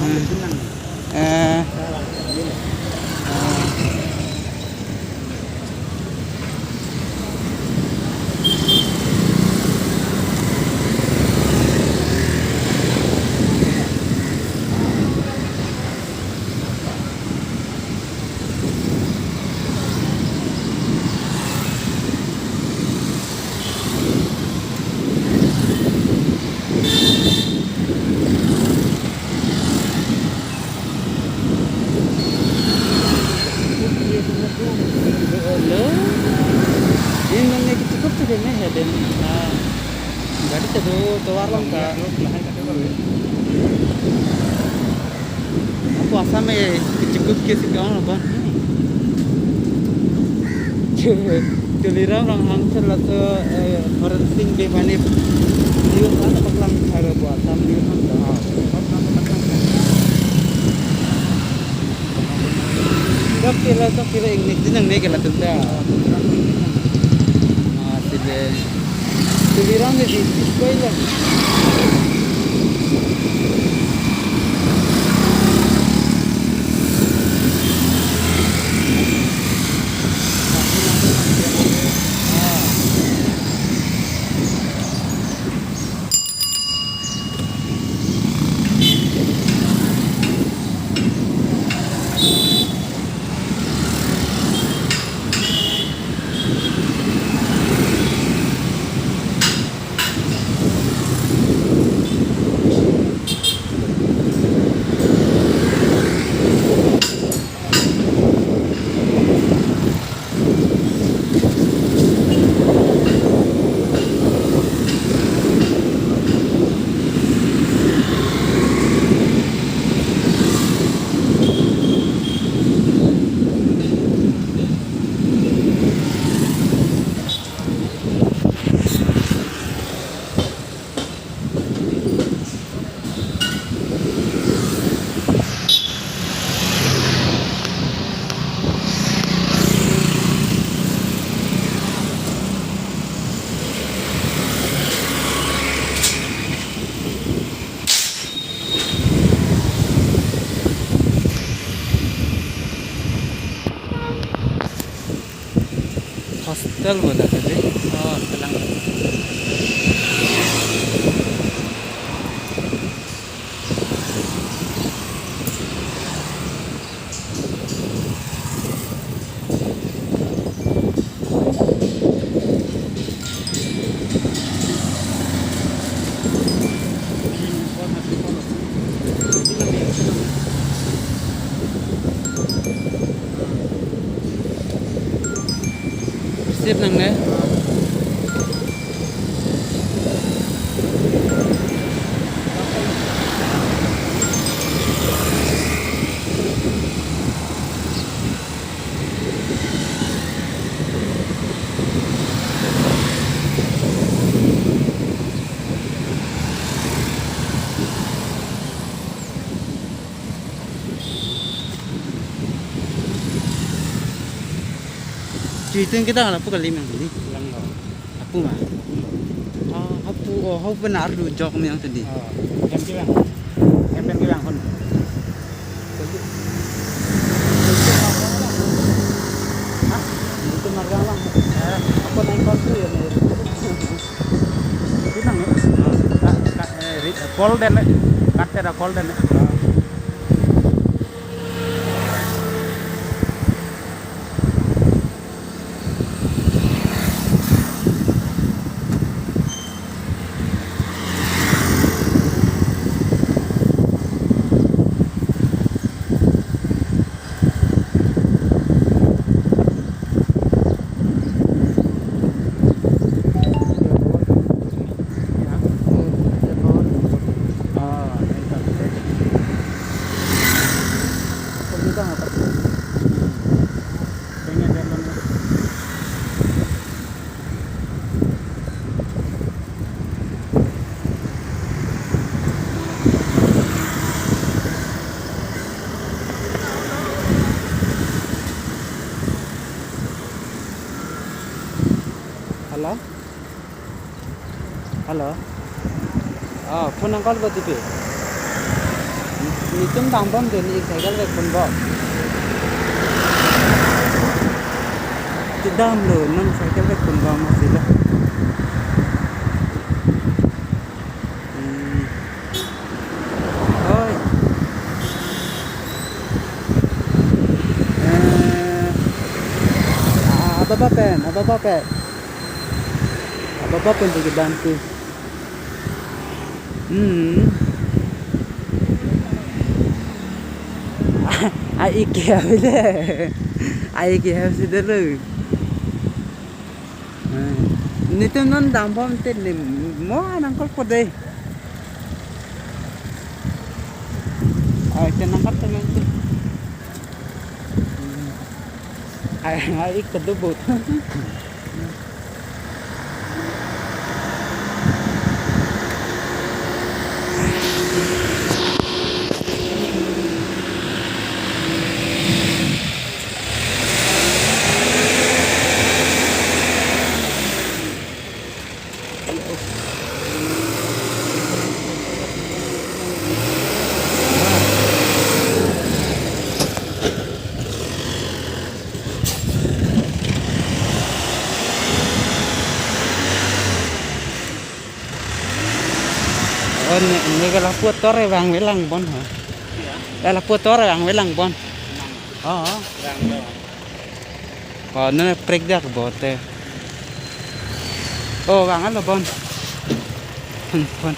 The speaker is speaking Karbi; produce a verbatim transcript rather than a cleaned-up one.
Eh, eh. Hello. Ini nang lagi cukup sudah nih, ya, dan, ah, gari tadu tovar lang ka. Apo Assam e kechingkup ke si kong lo kon. Tuliram Ronghang sir laso, eh, Horen Sing Bey mane. Liu kan paklang thar apo Assam liu kan dah. Kap kila to kila ingnik din ang ne kila tunda. Ah, sile. Tuliram ni di, di, koi lang. Hostel bola tadi. Oh, tenang. Receive nangne. Chuitung kita lapu kali mang ni. Lang lo. Apu ma? Ah, apu, oh, apu benar du jok ni yang tadi. Oh, jam bilang. Jam bilang kon. Hah? Itu marga lang. Eh, apa naik kontu ya ni? Itu nang ya? Ah, ka, ka, eh, ri-, call den, eh. Kat ada call den, eh. Ah. Hello? Hello? Ah, phone nang call ko tipi. Netum dambom dei, ne cycle vekponbom. Kedamlo, non cycle vekponbom masilo. Hmm. Oi. Eh, ah, ababa pen, ababa pen. Ababa pen di kebantu. Hmm. Ai ke avile. Ai ke avile lo. Hmm. Netum non dambom te ne mo nangkol po dei. Ai te nangkol te nang te. Hmm. Ai, ai ik kedubut. Oh, ne, ne ke lapu ator vangve lang bon ha. Ya. Eh, lapu ator vangve lang bon. Lang. Oh. Vanglo. Oh, ne prik dak bote. Oh, vanglo bon. Bon.